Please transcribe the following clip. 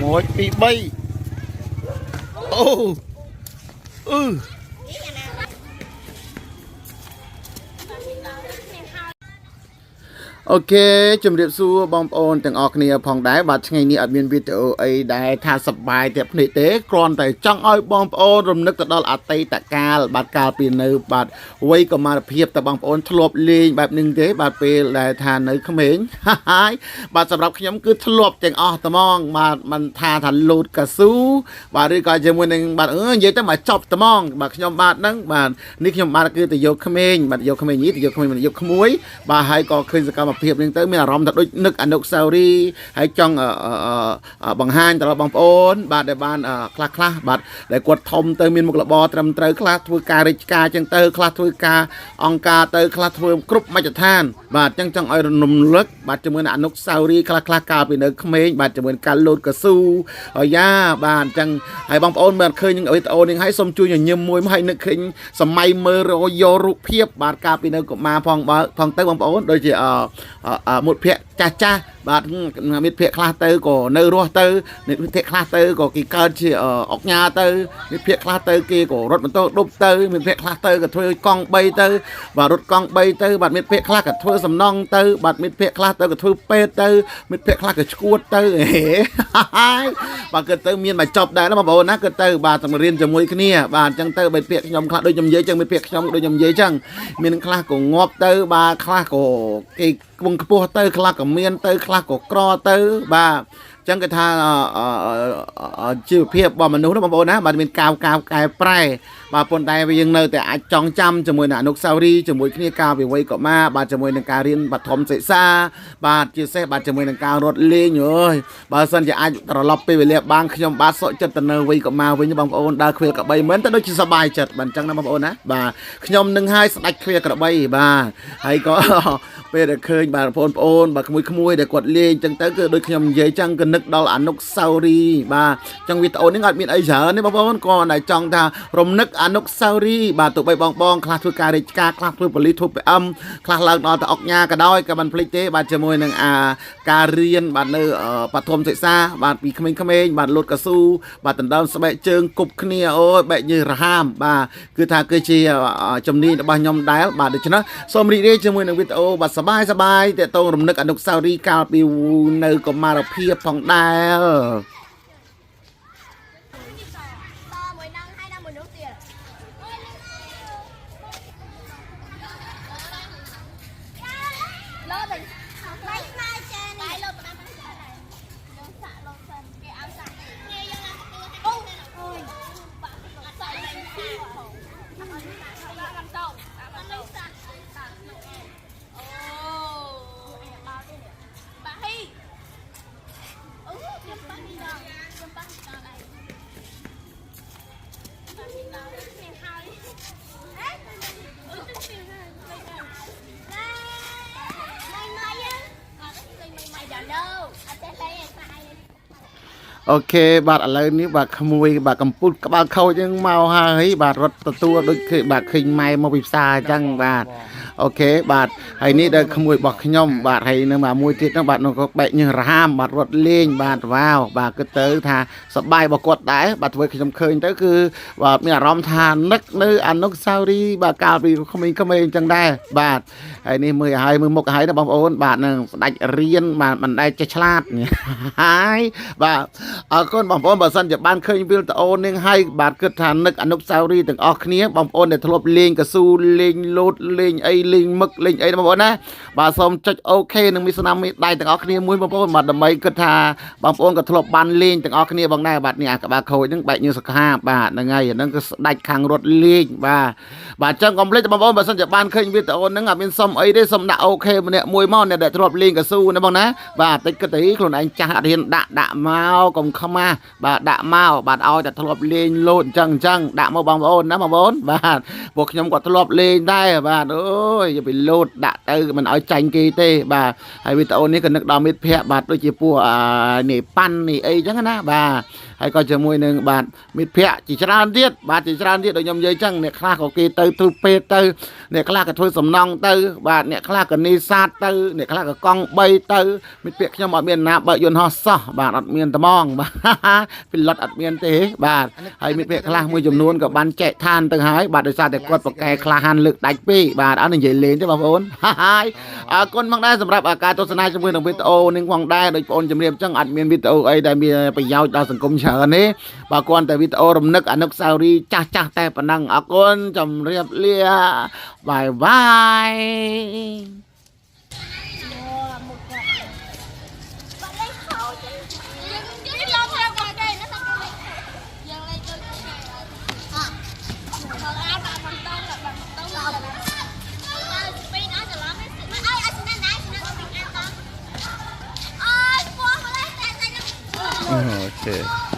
1 2 3អូអឺ OK ជំរាបសួរបងប្អូនទាំងអស់គ្នាផងដែរបាទថ្ងៃនេះអត់មានវីដេអូអីដែលថាសប្បាយតែភ្នែកទេគ្រាន់តែចង់ឲ្យបងប្អូនរំលឹកទៅដល់អតីតកាលបាទកាលពីនៅបាទវ័យកុមារភាពតើបងប្អូនធ្លាប់លេងបែបនេះទេបាទពេលដែលថានៅក្មេង ហើយបាទសម្រាប់ខ្ញុំគឺធ្លាប់ទាំងអស់ត្មងបាទមិនថាថាលូតកស៊ូបាទឬក៏ជាមួយនឹងបាទអឺនិយាយទៅមកចប់ត្មងបាទខ្ញុំបាទហ្នឹងបាទនេះខ្ញុំបាទគឺទៅយកក្មេងបាទយកក្មេងនេះទៅយកក្មេងបាទយកក្មួយបាទហើយក៏ឃើញសកម្មភាពនេះទៅមានអារម្មណ៍ថាដូចនឹកអនុស្សាវរីយ៍ហើយចង់បង្ហាញទៅដល់បងប្អូនបាទដែលបានខ្លះខ្លះបាទដែលគាត់ធំទៅមានមុខរបរត្រឹមត្រូវខ្លះធ្វើការរាជការចឹងទៅខ្លះធ្វើការអង្គការទៅខ្លះធ្វើគ្រប់មជ្ឈដ្ឋានបាទចឹងចង់ឲ្យរំលឹកបាទជាមួយនឹងអនុស្សាវរីយ៍ខ្លះខ្លះកាលពីនៅក្មេងបាទជាមួយនឹងការលោតកស៊ូអាយ៉ាបាទអញ្ចឹងហើយបងប្អូនមើលឃើញនឹងវីដេអូនេះហើយសូមជួយញញឹមមួយមកឲ្យនឹកឃើញសម័យមើលរយករូបភាពបាទកាលពីនៅកុមារផងបើផងទៅបងប្អូនដូចជាមិត្តភ័ក្តិចាស់ចាស់បាទមិត្តភ័ក្តិខ្លះទៅក៏នៅរស់ទៅមិត្តភ័ក្តិខ្លះទៅក៏គេកើតជាអុកញ៉ាទៅមិត្តភ័ក្តិខ្លះទៅគេក៏រត់ម៉ូតូឌុបទៅមិត្តភ័ក្តិខ្លះទៅក៏ធ្វើកង់3ទៅបាទរត់កង់3ទៅបាទមិត្តភ័ក្តិខ្លះក៏ធ្វើសំណង់ទៅបាទមិត្តភ័ក្តិខ្លះទៅក៏ធ្វើពេទ្យទៅមិត្តភ័ក្តិខ្លះក៏ឈួតទៅហេហើយបាទគិតទៅមានមកចប់ដែរណាបងប្អូនណាគិតទៅបាទតែរៀនជាមួយគ្នាបាទអញ្ចឹងទៅមិត្តភ័ក្តិខ្ញុំខ្លះដូចខ្ញុំនិយាយចឹងមិត្តភ័ក្តិខ្ញុំដូចខ្ញុំនិយាយចឹងមានខ្លះក៏ងាប់ទៅបាទខ្លះក៏គេខ្ពង់ខ្ពស់ទៅខ្លះក៏មានទៅខ្លះក៏ក្រទៅបាទចឹងគេថាជីវភាពរបស់មនុស្សណាបងប្អូនណាបាទមានកាវកាវកែប្រែបាទប៉ុន្តែវាយើងនៅតែអាចចងចាំជាមួយនឹងអនុស្សាវរីយ៍ជាមួយគ្នាកាលពីវ័យកុមារបាទជាមួយនឹងការរៀនបឋមសិក្សាបាទជាពិសេសបាទជាមួយនឹងការរត់លេងអើយបើសិនជាអាចត្រឡប់ពេលវេលាបានខ្ញុំបាទសុខចិត្តទៅនៅវ័យកុមារវិញបងប្អូនដើរខ្វៀលក្របីមែនតែដូចជាសប្បាយចិត្តបាទអញ្ចឹងណាបងប្អូនណាបាទខ្ញុំនឹងឲ្យស្ដាច់ខ្វៀលក្របីបាទហើយក៏ ពេលដែលឃើញបាទបងប្អូនបាទក្មួយក្មួយដែលគាត់លេងអញ្ចឹងទៅគឺដូចខ្ញុំនិយាយចឹងគឺនឹកដល់អនុស្សាវរីយ៍បាទអញ្ចឹងវីដេអូនេះអត់មានអីច្រើនទេបងប្អូនក៏តែចង់ថារំនឹកអនុស្សាវរីយ៍បាទទោះបីបងបងខ្លះធ្វើការរាជការខ្លះធ្វើប៉ូលីសធ្វើ PM ខ្លះឡើងដល់ទៅអុកញ៉ាក៏ដោយក៏មិនភ្លេចទេបាទជាមួយនឹងអាការរៀនបាទនៅបឋមសិក្សាបាទពីក្មេងៗបាទលូតកស៊ូបាទដណ្ដើមស្បែកជើងគប់គ្នាអូយបែកញើសរហាមបាទគឺថាគឺជាជំនាញរបស់ខ្ញុំដែរបាទដូច្នេះសូមរីករាយជាមួយនឹងវីដេអូបាទសប្បាយសប្បាយតេតងរំនឹកអនុស្សាវរីយ៍កាលពីនៅកុមារភាពផងដែរ តមួយនឹងហើយដល់មួយនោះទៀតលោតទៅដៃស្មើចានេះដៃលោតទៅដល់ទៅដែរយើងសាក់លោតសិនគេឲ្យសាក់គេយើងឡើងទៅអូអូយបាក់អត់សាក់លេងសាក់ផងអត់សាក់ដល់តោអត់លេងសាក់សាក់អូបាក់ហីអូខ្ញុំបាក់នេះដល់ខ្ញុំបាក់នេះដល់ឯង ហើយអឺទៅទីណាលេងដែរម៉ៃម៉ៃអត់លេងម៉ៃម៉ៃដល់លោអត់ចេះលេងឯងប៉ាឯង OK បាទឥឡូវនេះបាទក្មួយបាទកំពូលក្បាលខូចហ្នឹងមកហើយបាទរត់ទទួលដូចឃើញបាទឃើញម៉ែមកពីផ្សារអញ្ចឹងបាទ OK បាទហើយនេះដែលក្មួយរបស់ខ្ញុំបាទហើយនឹងបាទមួយទៀតហ្នឹងបាទនោះក៏បែកញើសរហាមបាទរត់លេងបាទវ៉ាវបាទគិតទៅថាសប្បាយរបស់គាត់ដែរបាទធ្វើខ្ញុំឃើញទៅគឺបាទមានអារម្មណ៍ថានឹកនៅអនុស្សាវរីយ៍បាទកាលពីក្មេងៗអញ្ចឹងដែរបាទហើយនេះមើលឲ្យមើលមុខឲ្យណាបងប្អូនបាទនឹងស្ដាច់រៀនបាទមិនដែលចេះឆ្លាត ហើយបាទអរគុណបងប្អូនបើសិនជាបានឃើញវីដេអូនេះហើយបាទគិតថានឹកអនុស្សាវរីយ៍ទាំងអស់គ្នាបងប្អូនដែលធ្លាប់លេងកស៊ូលេងលោតលេងអីលេងមឹកលេងអីណាបងប្អូនណាបាទសូមចុច OK និងមានស្នាមមេដៃទាំងអស់គ្នាមួយបងប្អូនបាទដើម្បីគិតថាបងប្អូនក៏ធ្លាប់បានលេងទាំងអស់គ្នាបងដែរបាទនេះអាក្បាលខូចហ្នឹងបែកញើសសខាបាទហ្នឹងហើយអាហ្នឹងគឺស្ដាច់ខាងរត់លេងបាទបាទអញ្ចឹងកុំភ្លេចបងប្អូនបើសិនជាបានឃើញវីដេអូហ្នឹងអត់មានសុំអីទេសុំដាក់ OK ម្នាក់មួយមកអ្នកដែលធ្លាប់លេងកស៊ូណាបងណាបាទតិចគិតទៅខ្លួនឯងចាស់អត់ហ៊ានដាក់ដាក់មកកុំខ្មាស់បាទដាក់មកបាទឲ្យតែធ្លាប់លេងលោតអញ្ចឹងអញ្ចឹងដាក់មកបងប្អូនណាបងប្អូនបាទពួកខ្ញុំក៏ធ្លាប់លេងដែរបាទអូយយកពីលោតដាក់ទៅមិនឲ្យចាញ់គេទេបាទហើយវីដេអូនេះក៏នឹកដល់មិត្តភ័ក្តិបាទដូចជាពួកអានេះប៉ាន់នេះអីអញ្ចឹងណាបាទ ហើយក៏ជាមួយនឹងបាទមិត្តភ័ក្តិជាច្រើនទៀតបាទជាច្រើនទៀតដូចខ្ញុំនិយាយចឹងអ្នកខ្លះក៏គេទៅធ្វើពេទ្យទៅអ្នកខ្លះក៏ធ្វើសំណង់ទៅបាទអ្នកខ្លះក៏នេសាទទៅអ្នកខ្លះក៏កង់3ទៅមិត្តភ័ក្តិខ្ញុំអត់មានណាបើកយន្តហោះសោះបាទអត់មានត្មងបាទ ពីលុតអត់មានទេបាទហើយមិត្តភ័ក្តិខ្លះមួយចំនួនក៏បានចែកឋានទៅហើយបាទដោយសារតែគាត់ប្រកែក្លាហានលើកដាច់ពេកបាទអត់និយាយលេងទេបងប្អូន ហើយអរគុណមកដែរសម្រាប់ការទស្សនាជាមួយនឹងវីដេអូនេះផងដែរដោយបងប្អូនជំរាបចឹងអត់មានវីដេអូអីដែលមានប្រយោជន៍ដល់សង្គមច្រើនទេបើគ្រាន់តែវីដេអូរំនឹកអនុស្សាវរីយ៍ចាស់ចាស់ៗតែប៉ុណ្ណឹងអរគុណជំរាបលាបាយបាយ មុខគាត់បាត់លេងខោចឹងយើងយើងឡងត្រូវគាត់គេណាសាក់លេងយើងលេងដូចគេអ่ะអត់បាត់មិនតង់បាត់មិនតង់អើពីនអត់ច្រឡំទេអើអត់ស្នាដែរស្នាពីអាតង់អើយពោះមកតែតែ អូខេ